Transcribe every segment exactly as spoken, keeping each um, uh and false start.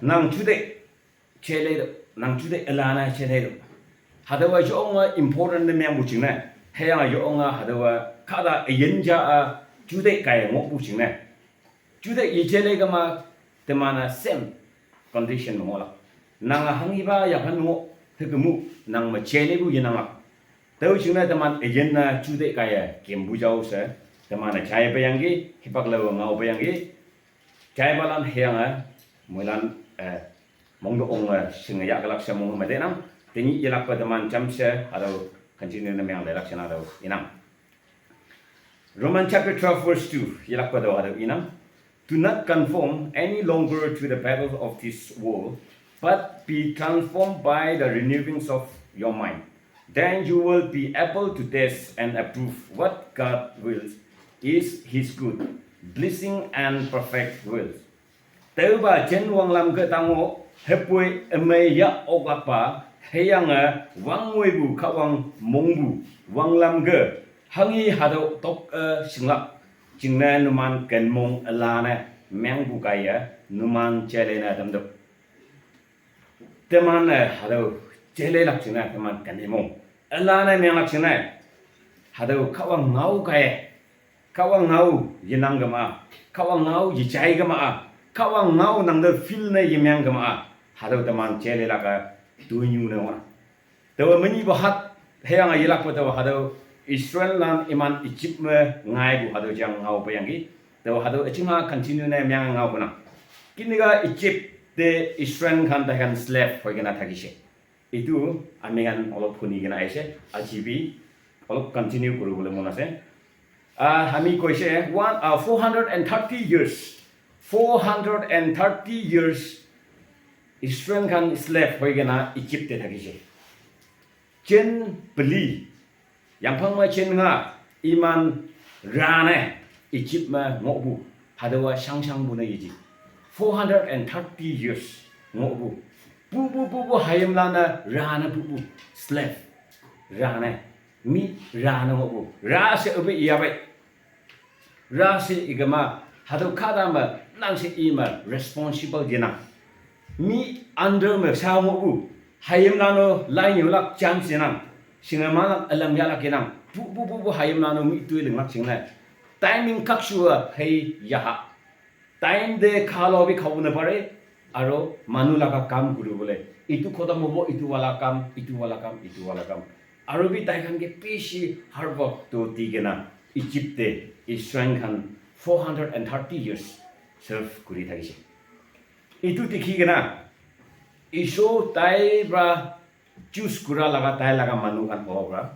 Nang juteih jele do, nang juteih üla ne jele do. Hatüowa yonge important ne mengpu jingne, hüyange yonge hatüowa kahta üyin ja-a juteih kaiye ngohpu jingne, juteih yejele kema, teman-a same condition me ngohlak. Nange hanghipa yaphan ngoh, hükemu nang me jelepu yenanglak. Tüo jingne teman üyin-e juteih kaiye kempu jao she, teman-e jai peyangki, hipak laowe ngao peyangki. Jaipalan hüyange moilan, eh, mongto onge shinge yahkelak she mong me tenang. Tenyih yelakpe teman jamshe hatüo continue ne meng leilak she hatüo inang. Romans chapter twelve verse two, yelakpe tüo hatüo inang. Do not conform any longer to the patterns of this world, but be transformed by the renewings of your mind. Then you will be able to test and approve what God wills, is his good, pleasing and perfect will. Tüopa jen wanglam ke tango, hüpoi ümei yah oklakpa, hüyange wangngoipu Kahwang mongpu wanglam ke, hanghi hatüo tok-e shinglak jingne numan kenmong üla ne mengpu kaiye numan jele ne tamtüoh. Teman-e hatüo jelelak jingne teman kenmong üla ne menglak jingne, hatüo Kahwang ngao kaiye, Kahwang ngao yenang kema-a, Kahwang ngao yejai kema-a, Kahwang ngao nangte feel ne yemeng kema-a, hatüo teman jelelak-a toinyu ne ngohnang. Taowe menyihpu hat hüyange yelakpe taowe hatüo Israellan iman Egypt me ngaipu hatüo jang ngao peyangki. Taowe hatüo üjinga continue ne meng ngaopu nang. Kini-a Egypt te Israel khan taikan slave hoikena thakishe. Itu ami khan olop huni kena aise, aji bi olop continue kuribole mon ase. Ah, ami koise, one, ah, four hundred and thirty years, four hundred and thirty years Israel khan slave hoikena Egypt te thakishe. Jen peli, yangphang me jen nga, iman ra ne Egypt me ngohpu, hatüowa shangshangpu ne yeji. Four hundred and thirty years ngohpu. Pupu pupu hayimlan-e ra ne pupu, slave, ra ne, mi ra ne ngohpu, ra she üpe iyapei. Ra she ikema, hatüo kahta me, nang she i me responsible yenang. Mi under me sha ngohpu hayimlan-o lai nyulak chance yenang. Shinge manlak ülam yahlak yenang. Pupu pupu hayimlan-o mi toi linglak jingne, timing khakshu-a hei yaha. Time te khalo bi khao ne pare, aru manu laga kam kuribole, itu khotom hobo, itu wala kam, itu wala kam, itu wala kam. Aru bi taikhan ke bishi hard work to dikena Egypt te Israel khan four hundred and thirty years serve kuri thakishe. Itu dikhikena Isor tai pra choose kura laga, tai laga manu khan pora pra,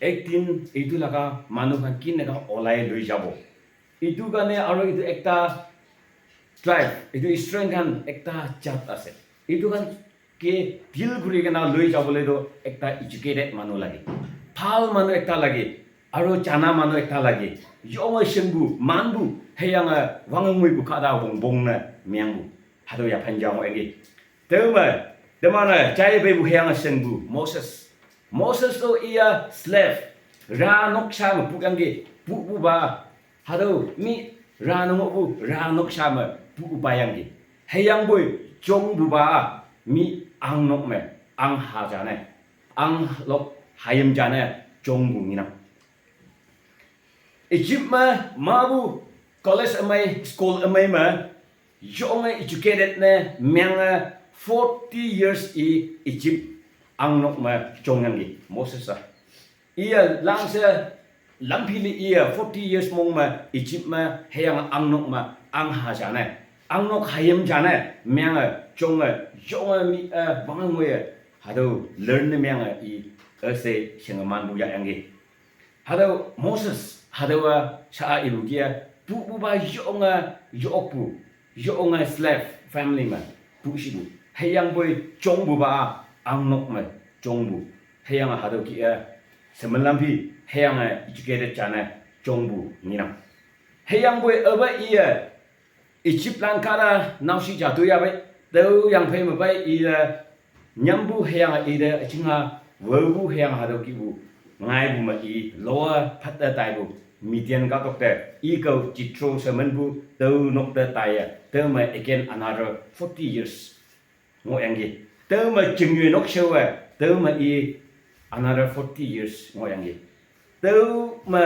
ek din itu laga manu khan kineka olai loi jabo. Itu karne aru itu ekta tribe, itu Israel khan ekta jat ase. Itu khan ke deal kuri kena loi jabole toh ekta educated manu lage. Bhal manu ekta lage. Aru jana manu ekta lage. Yonge shingpu, manpu, hüyange wangngoipu kahta wongbong ne mengpu. Hatüo yaphan jang-o engi. Tüome, teman-e jai peipu hüyange shingpu Moses. Moses to iya slave, ra nok sha me puyangki, pupupa. Hatüo mi ra ne ngohpu, ra nok sha me pupa yangki. Hüyangpoi jongpupa-a, mi ahngnok me, ahngha ja ne, ahnglok hayim ja ne, jongpu ngenang. Egypt me mapu college ümei, school ümei me, yonge educated ne menge forty years i Egypt ahngnok me jongyangki Moses-a. Iye langshe lamphili iye forty years mong me Egypt me hüyange ahngnok me ahngha ja ne, ahngnok hayim ja ne menge jonge, yonge mi-e wangngoiye, hatüo learn ne menge i üshei shinge manpu yahyangki. Hatüo Moses, hatüowa sha-a ipu kih-e, pupupa yonge yokpu, yonge slave family me pu shipu. Hüyangpoi jongpupa-a ahngnok me jongpu. Hüyange hatüo kih-e, shemelam phi, hüyange educated ja ne jongpu ngenang. Hüyangpoi aope iye Egyptlan kahta naoshi ja toya pei, tüo yangphei me pei ite nyampu hüyange ite üjinga waopu hüyange hatüo kihpu ngaipu me i loa phatte taipu Midian katok te, i kau Jethro semen bu teu nok te tai ya, teu me again another forty years ngohyangki. Teu me chingnyu nok sheu ya, teu me i another forty years ngohyangki. Teu me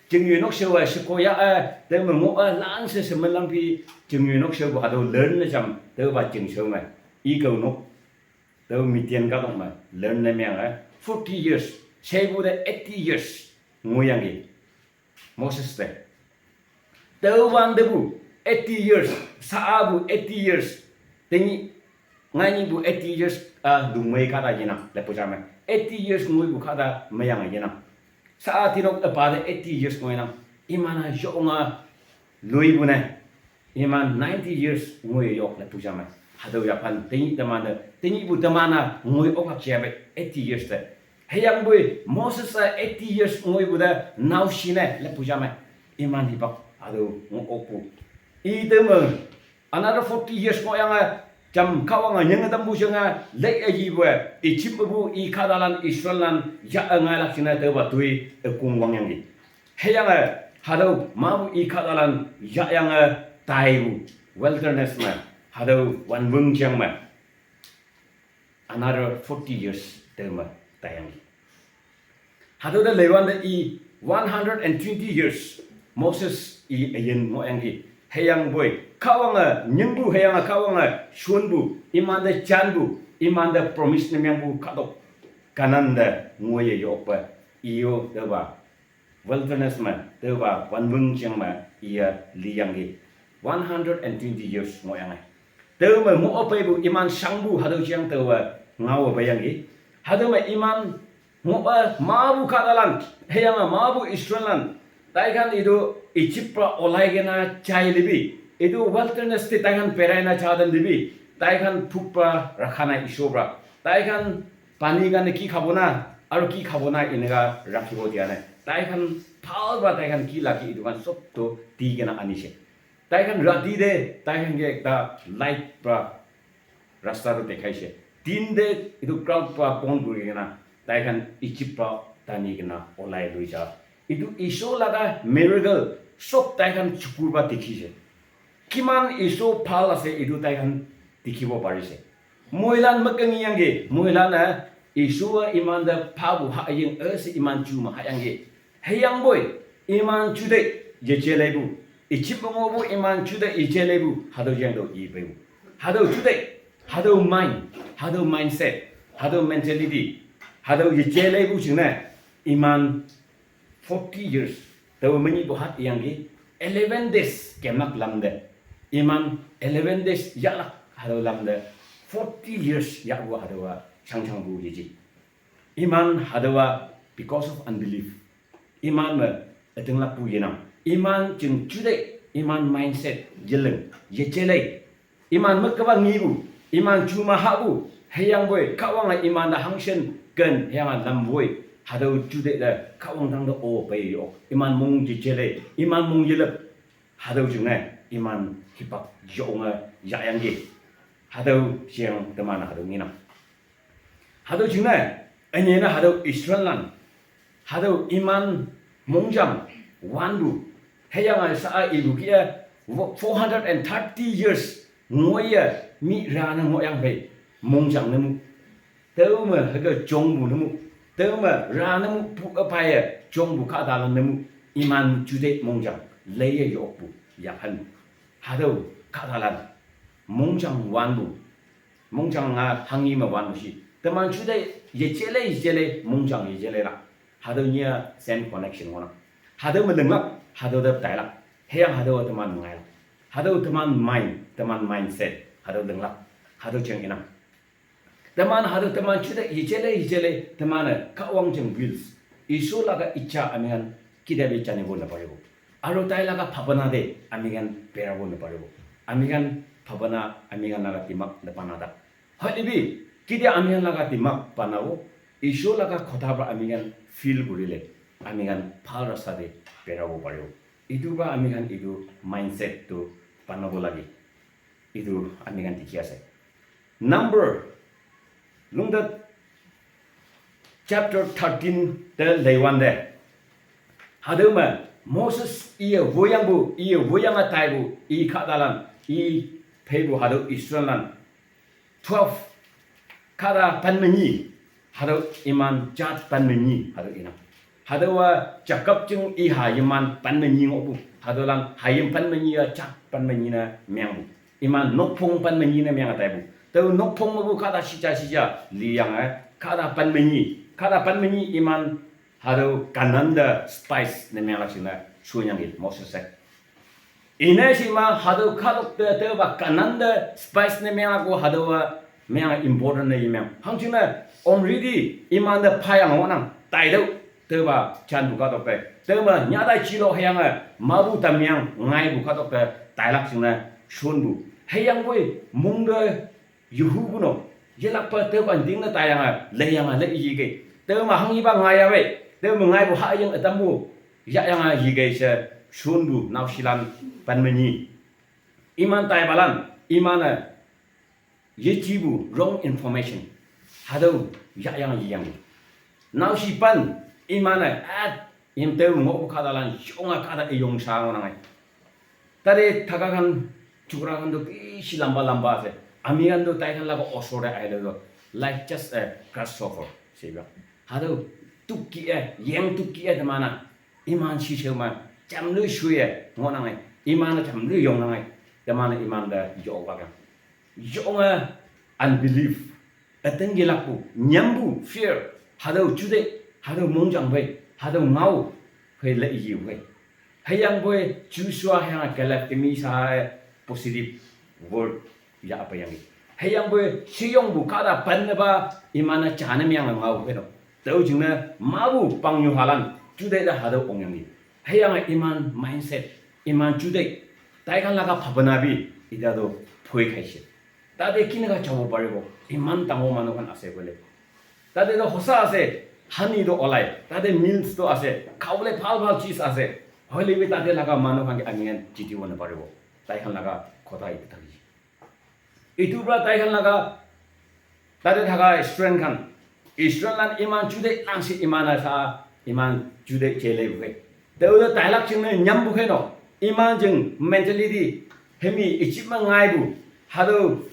chingnyu nok sheu ya, sheko ya ya, teu me ngoh ya, lan se semen langpi chingnyu nok sheu bu hatüo learn ne jam, teu ba ching sheu me. I kau nok, teu Midian katok me learn ne meang ya, forty years, shei bu te eighty years ngohyangki. Moses te. Teu wan te bu eighty years, sa-a bu eighty years, tenyih, ngaini bu eighty years, a, lungmei kahta yenang, lepu jam me. Eighty years ngoi bu kahta meyang yenang. Sa-a tinok üpa te eighty years ngoinang. Iman-a yonga lui bu ne. Iman ninety years ngoi yok lepu jam me. Hatüo yaphan tenyih teman te, tenyih bu teman-a ngoi oklak jia pe eighty years te. Hüyangpoi Moses-a eighty years ngoi bu te naoshi ne lepu jam me. Iman hipak hatüo ngoh okpu. I teu me another forty years ngohyange, jam Kahwange nyinge tampu jenge, lei üyi pue, Egypt mepu i kahtalan Israellan yah-e ngailak jingne tüopa toi ükong wangyangki. Hüyange hatüo mapu i kahtalan yahyange taipu wilderness me, hatüo wanwüng jeng me another forty years tüo me taiyangki. Hatüo te leiwante i one hundred and twenty years Moses i üyin ngohyangki. Hüyangpoi Kahwange nyingpu, hüyange Kahwange shonpu, imante janpu, imante promise ne mengpu kahtok Kanan te ngoiye yokpe, iyo tüopa wilderness me, tüopa wanwüng jeng me iye liyangki. One hundred and twenty years ngohyange. Tüo me ngoh peipu iman shangpu hatüo jeng tüowe ngaowe peiyangki. Hatüo me iman ngoh-e mapu kahtalan, hüyange mapu Israellan, taikhan itu Egypt pa olai kena jai lipi, itu wilderness te taikhan beraina jaten lipi, taikhan phukpa rakhana ishopa, taikhan pani kane ki khapona, aru ki khapona eneka rakhibo dia nai. Taikhan bhalpa taikhan ki lage itu khan sob to di kena anishe. Taikhan rati te, taikhan ke ekta light pra rasta to dekhaise. Din te itu crowd pra bon kuri kena, taikhan Egypt pra tani kena olai loi ja. Itu Isor laga miracle sob taikhan chukur pra dikhise. Kiman Isor bhal ase itu taikhan dikhibo parise. Moilan makangiyangke, moilan-e Isor-a imante phapu haying üse iman ju me hayangke. Hüyangpoi, iman juteih yejeleipu, Egypt me ngohpu iman juteih yejeleipu, hatüo yangto ipeipu. Hatüo juteih, hatüo mind, hatüo mindset, hatüo mentality, hatüo yejeleipu jingne, iman forty years, taowe menyihpu hat iyangki, eleven days kemlak lamte. Iman eleven days yahlak hatüo lamte, forty years yahpu hatüowa shangshangpu yeji. Iman hatüowa because of unbelief. Iman me ütinglakpu yenang. Iman jing juteih, iman mindset yeling, yejelei. Iman mekkepa ngipu, iman ju me hahpu, hüyangpoi Kahwange imante hangshin ken hüyange lam woi, hatüo juteih te Kahwang tangte o pei yok. Iman mong yejelei, iman mong yelep, hatüo jingne iman hipak yonge yahyangki. Hatüo jeng teman hatüo ngenang. Hatüo jingne, ünyene hatüo Israellan, hatüo iman mongjang wanpu, hüyange sa-a ipu kih-e, four hundred and thirty years ngoiye, mi rane ngohyang phei, mongjang nemu. Tüome hüke jongpu nemu, tüome ra nemu pu üpaiye jongpu kahtalan nemu, iman juteih mongjang leiye yokpu yaphan. Hatüo kahtalan mongjang wanpu, mongjang-a hanghi me wanpu shi. Teman juteih yejelei, yejelei, mongjang yejeleilak. Hatüo nyia same connection ngohnang. Hatüo me linglak, hatüo te tailak. Hüyange hatüo teman ngailak. Hatüo teman mind, teman mindset, hatüo linglak. Hatüo jeng inang. Teman hatüo teman juteih yejelei, yejelei, teman-e Kahwang jeng wills, Isor laga ichha amikhan kide pe janibo naparibo. Aru tai laga bhabana te amikhan berabo naparibo. Amikhan bhabana amikhan laga dimag nabanata. Hoilebi, kide amikhan laga dimag banabo, Isor laga kotha pra amikhan feel kurile, amikhan bhal rasta te berabo paribo. Itu pra amikhan itu mindset to banabo lage. Itu amikhan dikhi ase. Number, Lungtat chapter thirteen te leiwante, hatüo me Moses iye woyangpu, iye woyange taipu, i kahtalan, i pheipu hatüo Israellan twelve, kahta pen me nyi, hatüo iman jat pen me nyi hatüo inang. Hatüowa Jacob jing i hayimlan pen me nyi ngohpu, hatüolan hayim pen me nyi-a jat pen me nyi ne mengpu. Iman nokphong pen me nyi ne menge taipu. Tao nokphong mepu kahta shija shija liyange, kahta pen me nyi, kahta pen me nyi iman hatüo Kanan te spies ne menglak jingne shonyangki Moses-e. Ine shima hatüo kahtok te tüopa Kanan te spies ne menglak-o hatüowa menge important ne yemeng. Hangjingne already imante phayang ngohnang taitüoh, tüopa janpu kahtok te. Tüome nyatai jilo hüyange mapu tamyang ngaipu kahtok te tailak jingne shonpu. Hüyangpoi mongte yehupu no, yelakpa tüopa ting ne taiyange, leiyange lei yike. Tüome hanghipa ngaiya pei, tüome ngaipu haying ütampu, yahyange yike she shonpu naoshilan pen me nyi. Iman taipalan, iman-e yejipu wrong information, hatüo yahyange yeyangki. Naoshipan, iman-e, at, imtüo ngohpu kahtalan yonge kahta üyong sha ngohnange. Tade Taga khan, Chukra khan to bishi lamba lamba ase. Ami khan to taikhan laga osor te ahile to, like just a grasshopper, seiba. Hatüo tukkih-e, yeng tukkih-e teman-a. Iman shishao me, jamloi shoiye ngohnange, iman-e jamloi yongnange, teman-e imante yoklak yang. Yonge unbelief, üting yelakpu, nyampu, fear, hatüo juteih, hatüo mongjang phei, hatüo ngao phei le iye phei. Hüyangpoi Joshua hüyange Caleb temi sha-e positive word yahpeiyangki. Hüyangpoi sheyongpu kahta pen nepa iman-e jane menge ngao phei no. Tüo jingne mapu pangnyuhalan juteih te hatüo ongyangki. Hüyange iman mindset, iman juteih, taikhan laga bhabana bi ita to phoi khaishe. Tade kine ka jabo paribo, iman dangor manu khan ase koile. Tade to hosa ase, honey to olai, tade milks to ase, khabole bhal bhal cheez ase. Hoile bi tade laga manu khan ke ami khan jitibo naparibo. Taikhan laga khota etu thaki. Etu pora taikhan laga, tade thaka Israel khan, Israel lan iman juteih langse iman-e sa, iman juteih jele bukhe. Tüo te tailak jingne nyampu khe no, iman jing mentality, hemi Egypt me ngaipu, hatüo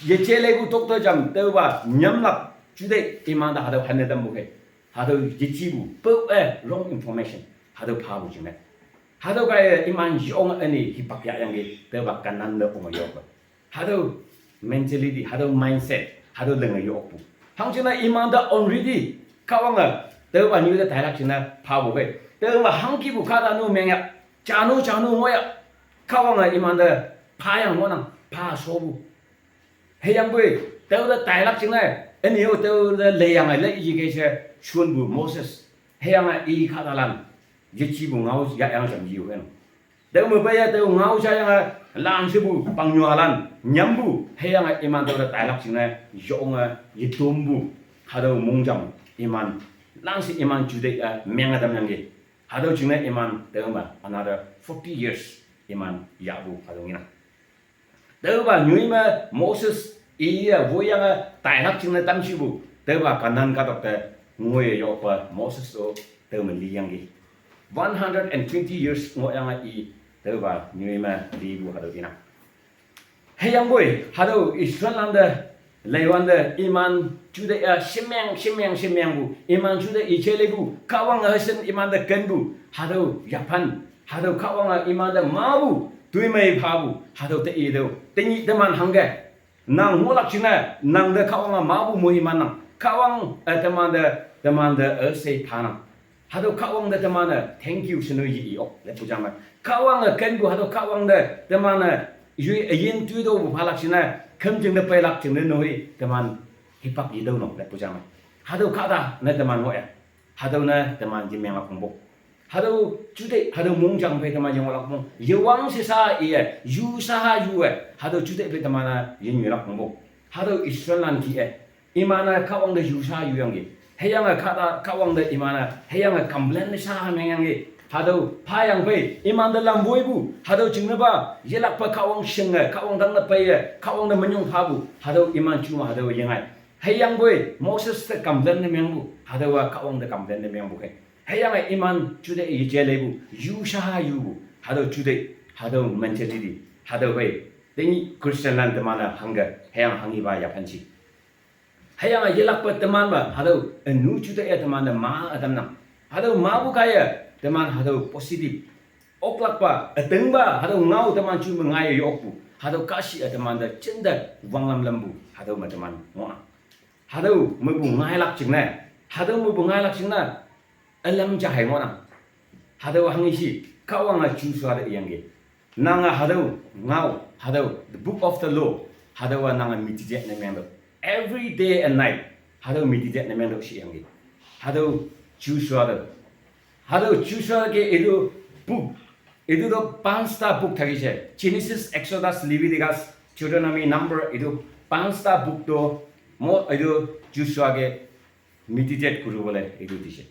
yejelepu doctor jam tüopa nyamlak juteih imante hatüo hanne tampu khe. Hatüo yejipu, pao-e wrong information, hatüo phapu jingne. Hatüo kaiye iman yonge üne hipak yahyangki, tüopa Kanan te onge yokpe. Hatüo mentality, hatüo mindset, hatüo linge yokpu. Hangjingne imante already Kahwange tüopa nyu te tailak jingne phapu kei. Tüopa hangkipu kahtanu mengya, janu janu ngohya, Kahwange imante phayang ngohnang, pha shopu. Hüyangpoi, tüote tailak jingne, üne-o tüote leiyange lei yike she shonpu Moses. Hüyange i kahtalan, yejipu ngao yahyange jam yiu heno. Tüome peiye tüo ngao jayange, lanshepu pangnyuhalan, nyampu, hüyange iman tüote tailak jingne, yonge, yetompu, hatüo mongjang, iman, lanshe iman juteih-e, menge tamyangki. Hatüo jingne iman, tüome, another forty years, iman, yahpu, hatüo ngenang. Tüopa nyoi me Moses iye woyange tailak jingne tamshipu, tüopa Kanan kahtok te ngoiye yokpa Moses-o tüome liyangki. One hundred and twenty years ngohyange i tüopa nyoi me lipu hatüo inang. Hüyangpoi, hatüo Israel lante, leiwante, iman juteih-a shemeng, shemeng, shemengpu, iman juteih-e jelepu, Kahwange heshin imante kenpu, hatüo yaphan, hatüo Kahwange imante mapu, toimei phapu, hatüo te itüo, tenyih teman hangke. Nang ngohlak jingne, nangte Kahwange mapu moiman nang, Kahwang, eh, temante, temante, eh, üshei phanang. Hatüo Kahwang te teman-e thank you sheno ye-i ok, lepu jang me. Kahwange kenpu hatüo Kahwang te teman-e yoi üyin toitüopu phalak jingne, khümjing te peilak jingne noi teman hipak yetüo no, lepu jang me. Hatüo kahta ne teman ngohya. Hatüo ne teman yemenglak ongpo. Hatüo juteih, hatüo mongjang phei teman yengohlak ongpo. Yewang she sha iye, yu sha ha yu-e, hatüo juteih phei teman-e yenyoilak ongpo. Hatüo Israel lan kih-e, iman-e Kahwang te yu sha yuyangki. Hüyange kahta Kahwang te iman-e, hüyange complain ne sha mengyangki. Hatüo phayang phei, imante lam woipu, hatüo jingnepa, yelakpa Kahwang shinge, Kahwang tangte peiye, Kahwang te minyong phapu, hatüo iman ju me hatüo yengai. Hüyangpoi, Moses te complain ne mengpu, hatüowa Kahwang te complain ne mengpu kei. Hüyange iman juteih yeje leipu, yu shaha yupu, hatüo juteih, hatüo mentality, hatüo phei. Tenyih Christian lan teman-e hangke, hüyange hanghipa yaphanshi. Hüyange yelakpe teman me, hatüo ünu juteih-e teman-e ma ütamnang. Hatüo mapu kaiye, teman hatüo positive. Oklakpa, ütingpa, hatüo ngao teman ju me ngaiye yokpu. Hatüo kahshih-e temante jinte wanglam lampu, hatüo me teman ngohnang. Hatüo mepu ngailak jingne, hatüo mepu ngailak jingne, ülam ja hei ngohnang. Hatüo hanghe shi, Kahwange Joshua te iyangki. Nange hatüo ngao, hatüo the book of the law, hatüowa nange meditate ne mengtüoh. Every day and night, hatüo meditate ne mengtüoh she iyangki. Hatüo Joshua te, hatüo Joshua ke itu book, itu to pansta book thakishe. Genesis, Exodus, Leviticus, Deuteronomy, Number, itu pansta book to mo itu Joshua ke meditate kuribole itu dishe.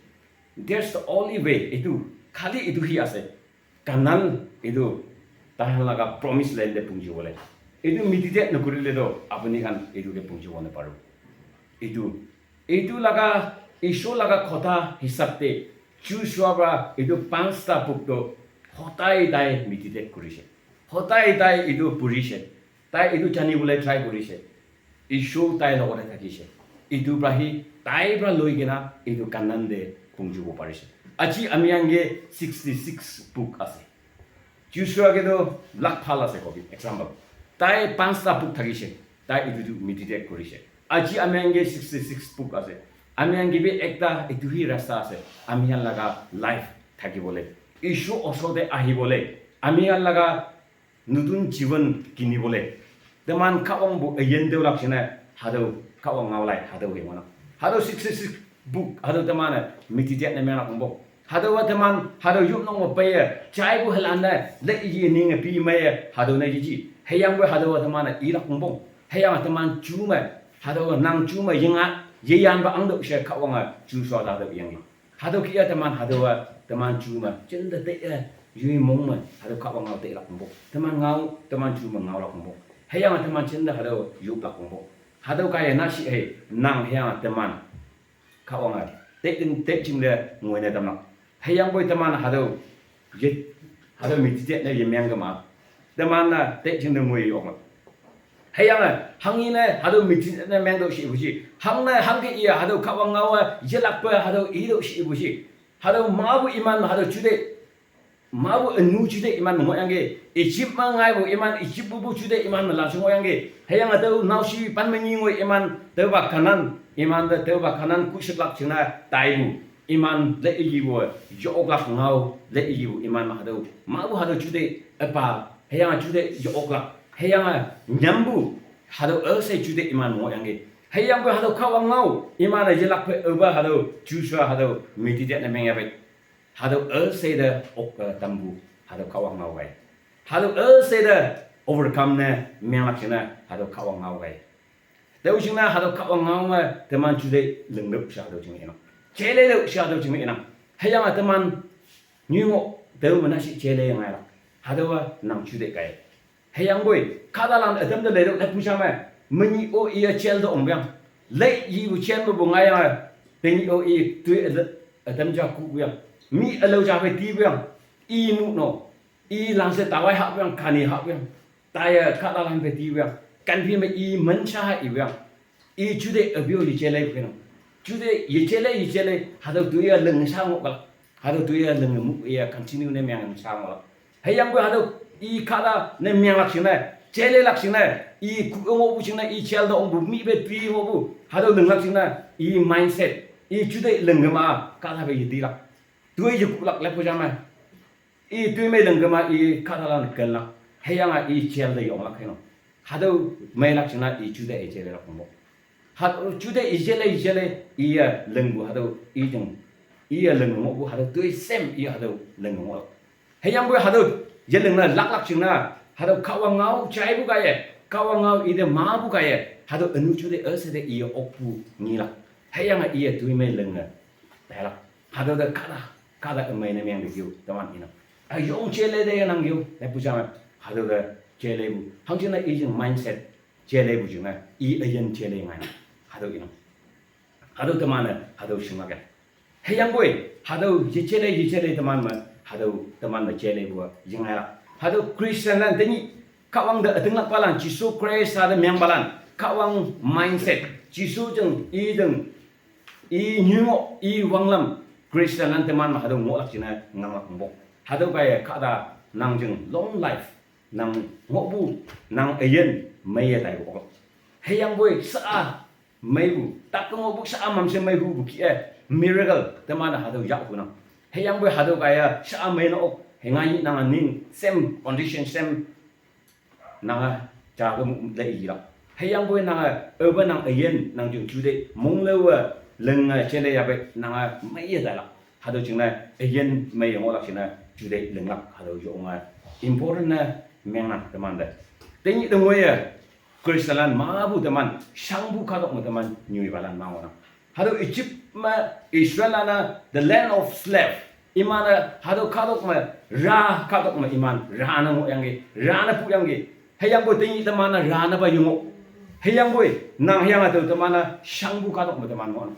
There's the only way, itu, khali itu hi ase. Canaan itu, tahan laga promise land te pungjibole. Itu meditate nokurile to, apuni khan itu ke pungjibo naparo. Itu, itu laga, Isor laga kotha hisab te, Joshua para itu pansta book to, hodai tai meditate kurishe. Hodai tai itu purishe. Tai itu janibole try kurishe. Isor tai logote thakishe. Itu pra hi, tai pra loi kena, itu Canaan te pungjibo parishe. Aji ami khan ke sixty-six book ase. Joshua ke to lakh bhal ase kobi, example. Tai pansta book thakishe. Tai itu tu meditate kurishe. Aji ami khan ke sixty-six book ase. Ami khan ke bi ekta itu hi rasta ase. Ami khan laga life thakibole. Isor osor te ahibole. Ami khan laga nutun jiban kinibole. Teman Kahwang bu ayen deulak jingne, hatüo Kahwang ngao lai, hatüo he ngohnang. Hatüo sixty-six book, hatüo teman-e meditate ne menglak kongpo. Hatüowa teman, hatüo yopnok me peiye, jaipu helan ne, le yi ninge pi meiye, hatüo ne yiji. Hüyangpoi hatüowa teman-e ilak kongpo. Hüyange teman ju me, hatüowa nang ju me yenga, yeyanpa angtüoh she Kahwange Joshua te hatüo iyangki. Hatüo kih-a teman, hatüowa teman ju me, jinte tei-e, yoi mong me, hatüo Kahwang ngao teilak kongpo. Teman ngao, teman ju me ngaolak kongpo. Hüyange teman jinte hatüo yoplak kongpo. Hatüo kaiye nashi hei, nang hüyange teman Kahwange, te, te jingle ngoine tamlak. Hüyangpoi teman hatüo, ye, hatüo meditate ne yemeng kema. Teman-a te jingne ngoi yoklak. Hüyange, hanghe ne, hatüo meditate ne mengtüoh she ipu shi. Hangne, hangke iya, hatüo Kahwang ngao-a, yelakpe, hatüo itüoh she ipu shi. Hatüo mapu iman, hatüo juteih, mapu ünu juteih iman me ngohyangki, Egypt me ngaipu iman, Egypt pupu juteih iman me lanshe ngohyangki. Hüyange tüo naoshi pan me nyi ngoi iman, tüopa Canaan, iman te tüopa Canaan kushiplak jingne taipu. Iman le iyipu, yoklak ngao, le iyipu iman me hatüo. Mapu hatüo juteih, üpa, hüyange juteih yoklak. Hüyange nyampu, hatüo üshei juteih iman me ngohyangki. Hüyangpoi hatüo Kahwang ngao, iman-e yelakpe üpa hatüo, Joshua hatüo, meditate ne mengyape. Hatüo üshei te ok, eh, tampu, hatüo Kahwang ngao kaiye. Hatüo üshei te overcome ne menglak jingne, hatüo Kahwang ngao kaiye. Tüo jingne hatüo Kahwang ngao me teman juteih linglüp she hatüo jingne inang. Jeileilüp she hatüo jingne inang. Hüyange teman nyoi ngoh tüo me nashi jeile ngailak. Hatüowa nang juteih kaiye. Hüyangpoi, kahtalan ütam te leitüoh leppu ja me, menyih-o iye jail te ongpuyang. Lei yipu jail mepu ngaiyange, tenyih-o i toi üte, ütam ja kuhpuyang. Mi ülao ja phei tipuyang. I mu no, i langshe tawai hahpuyang, kani hahpuyang. Taiye kahtalan phei tipuyang. Kanphi me i mensha ha ipuyang. I juteih api-o yeje leipu kenang. Juteih yeje lei, yeje lei, hatüo toiye ling sha ngohlak. Hatüo toiye ling mu iye continue ne meng sha ngohlak. Hüyangpoi hatüo i kahta ne menglak jingne, jeileilak jingne, i ku ngohpu jingne, i jail te ongpu mi phei toi ngohpu, hatüo linglak jingne, i mindset, i juteih ling kema, kahta phei yetilak. Toi yekulak leppu ja me. I toi mei ling kema i kahtalan kenlak. Hüyange i jail te yonglak heno. Hatüo meilak jingne i juteih yeje leilak kongpo. Hatüo juteih yeje lei, yeje lei, iye lingpu hatüo i jing. Iye ling ngohpu hatüo toi same i hatüo ling ngohlak. Hüyangpoi hatüo yeling ne laklak jingne, hatüo Kahwang ngao jaipu kaiye, Kahwang ngao ite mapu kaiye, hatüo ünu juteih üshei te iye okpu ngilak. Hüyange iye toi mei linge tailak. Hatüo te kahta, kahta ümei ne meng te keo teman inang. Üyong jeile te yenang keo, leppu ja me. Hatüo te jeileipu. Hangjingne i jing mindset jeileipu jingne, i üyin jeile ngainang. Hatüo inang. Hatüo teman-e, hatüo shinglak ke. Hüyangpoi, hatüo yeje le, yeje le teman me, hatüo teman me jele pu a, yingailak. Hatüo Christian lan tenyih, Kahwang te ütinglakpalan, Jesu Khrista te mengpalan, Kahwang mindset, Jesu jing, i jing, i nyingoh, i wanglam, Christian lan teman me hatüo ngohlak jingne nganglak ongpong. Hatüo kaiye kahta nang jing long life, nang ngohpu, nang üyin, meiye taipu oklak. Hüyangpoi sha-a meipu, tak ngohpu sha-a mamshe meihupu kih-e, miracle, teman-e hatüo yahhunang. Hüyangpoi hatüo kaiye sha-a mei ne ok, hüyange nange ning, same condition, same nange ja ke mu le ilak. Hüyangpoi nange, aope nang üyin, nang jing juteih, monglaowe, linge jele yapei, nange meiye tailak. Hatüo jingne, üyin meiye ngohlak jingne, juteih linglak, hatüo yonge important ne mengnang temante. Tenyih te ngoiye, Christianlan mepu teman, shangpu kahtok me teman, nyoipalan ma ngohnang. Hatüo Egypt me Israellan-a the land of slave. Iman-e hatüo kahtok me, ra kahtok me iman, ra ne ngohyangki, ra ne puyangki. Hüyangpoi tenyih teman-e ra ne pa yengoh. Hüyangpoi nang hüyange tao teman-e shangpu kahtok me teman ngohnang.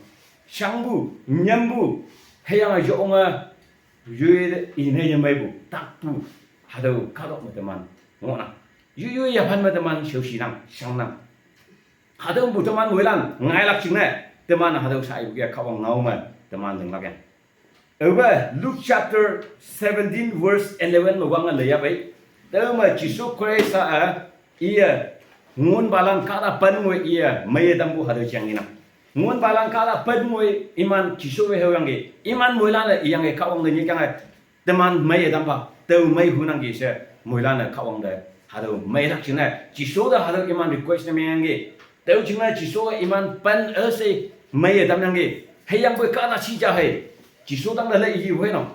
Shangpu, nyampu, hüyange yonge, yoi ine yemeipu, takpu, hatüo kahtok me teman ngohnang. Yoi yoi yaphan me teman shaoshinang, shangnang. Hatüopu teman moilan ngailak jingne, teman hatüo sha ipu ke Kahwang ngao me, teman linglak yang. Aope Luke chapter seventeen verse eleven me wange leiyapei. Tüome Jesu Khrista-a, iye, ngonpalan kahta pen ngoi iye, meiye tampu hatüo jang inang. Ngonpalan kahta pen ngoi iman Jesu-e haoyangki, iman moilan-e iyangki Kahwang te nyikyange, teman meiye tampa, tao mei hunangki she, moilan-e Kahwang te, hatüo meilak jingne, Jesu te hatüo iman request ne mengyangki. Tüo jingne Jesu-e iman pen üshei meiye tamyangki. Hüyangpoi kahta shija hei, Jesu tangte le ipu hei no.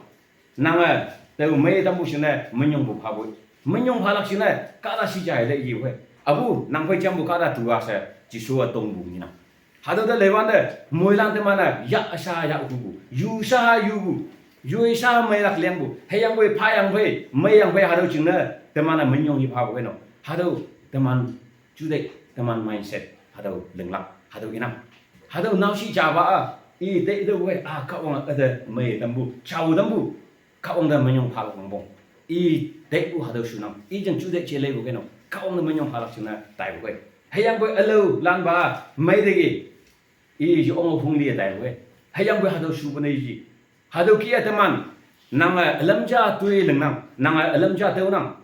Nange, tao meiye tampu jingne, minyongpu phapoi. Minyong phalak jingne, kahta shija hei le ipu hei. Apu, nang phei jampu kahta tuwa she, Jesu-a tongpu ngenang. Hatüo te leiwante, moilan teman-e, yah sha yahhupu, yu sha yupu, yoi sha meilak lengpu, hüyangpoi phayang phei, meiyang phei hatüo jingne, teman-e minyong hi phapu hei no. Hatüo teman juteih, teman mindset, hatüo linglak, hatüo inang. Hatüo naoshi japa-a, i teitüopu hei, a Kahwang üte meiye tampu, jao tampu, Kahwang te minyong phalak ongpong. I teipu hatüo shunang, i jing juteih jeleipu kei no, Kahwang te minyong phalak jingne taipu kei. Hüyangpoi ülao lanpa, meiteki, i yonge hongli taipu kei. Hüyangpoi hatüo shupu ne yi. Hatüo kih-e teman, nange ülam ja toi lingnang, nange ülam ja taonang.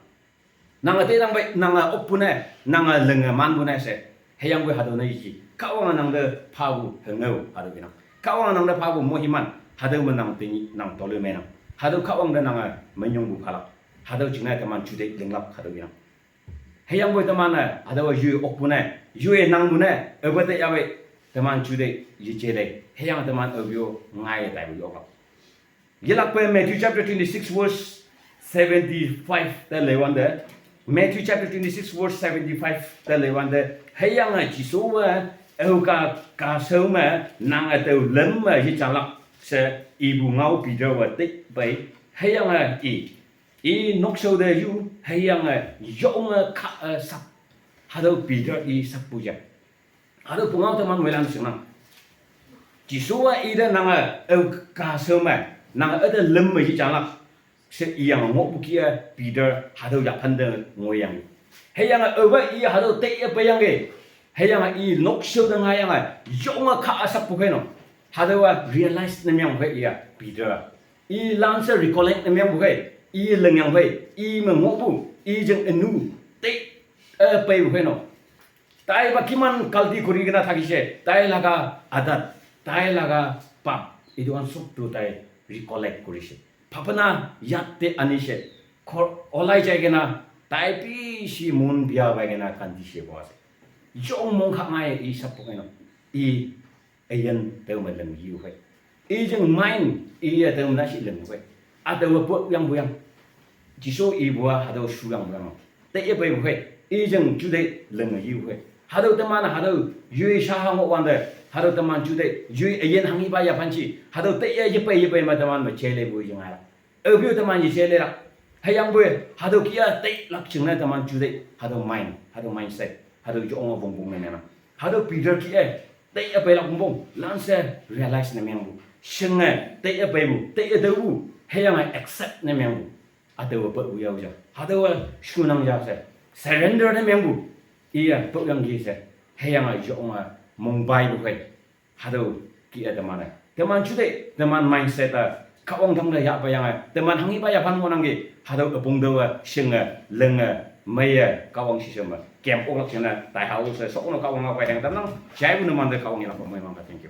Nange teinang pei, nange okpu ne, nange linge manpu ne she. Hüyangpoi hatüo ne yi. Kahwange nangte phapu hengao, hatüo inang. Kahwange nangte phapu moiman, hatüo me nang tenyih, nang toloimeinang. Hatüo Kahwang te nange minyongpu phalak. Hatüo jingne teman juteih linglak, hatüo inang. Hüyangpoi teman-e, hatüowa yoi okpu ne, yoi nangpu ne, aope te yapei, teman juteih yeje lei. Hüyange teman aope-o ngaiye taipu yoklak. Yelakpe Matthew chapter twenty-six verse seventy-five te leiwante. Matthew chapter twenty-six verse seventy-five te leiwante. Hüyange Jesuwe, ao ka, kashao me, nange tao lüm me yejalak she ipu ngao Peter-we teipei. Hüyange i, i nokshao te yu, hüyange yonge kah-e sap. Hatüo Peter i sappu ya. Hatüo pungao teman moilan shingnang. Jesuwa ite nange, ao kashao me, nange üte lüm me yejalak she iyange ngohpu kih-e Peter hatüo yaphan te ngoiyangki. Hüyange aope i hatüo teiye peiyangki. Hüyange i nokshao te ngaiyange, yonge kah-e sappu kei no. Hatüowa realize ne mengpu kei iya Peter-a. I lanshe recollect ne mengpu kei, i lingyang phei, i me ngohpu, i jing ünu, tei, eh, peipu kei no. Taipa kiman galti kori kena thakishe, tai laga adat, tai laga pap, এইটো খন সবটো তাই recollect কৰিছে। Bhabna yat te anishe, khor olai jai kena, tai bishi mon bia pai kena kandishe bo ase. Jong mong kha ngai i sap kei no, i üyin tao me ling yiu hei. I jing mind, iye tao me nashi ling hei. Ataowe po yangpu yang. Jesu ipu-a hatüo shuyangpu yang. Teiye peipu hei. I jing juteih ling yiu hei. Hatüo teman hatüo yoi shaha ngohwante. Hatüo teman juteih yoi üyin hanghipa yaphan shi. Hatüo teiye yepei yepei me teman me jeileipu jing ailak. Aope-o teman yeje leilak. Hüyangpoi, hatüo kih-a teilak jingne teman juteih, hatüo mind, hatüo mindset, hatüo yonge wongpong ne menang. Hatüo Peter kih-e, teiye peilak wongpong, lanshe realize ne mengpu. shinge, teiye peipu, teiye tüopu, hüyange accept ne mengpu, hatüowa peipu yao ja. Hatüowa shunang ja she, surrender ne mengpu, iye poyangki she, hüyange yonge mongpaipu khei. Hatüo kih-e teman-e, teman jute, teman mindset-a, Kahwang tangte yahpeyange teman hanghipa yaphan ngohnangki, hatüo üpong tüowe shinge, linge, meiye Kahwang shishao me kem oklak jingne taihao she, sho no Kahwang-a pei hang tamnang. Jaipu numante Kahwang yelakpe moiman-a thank you.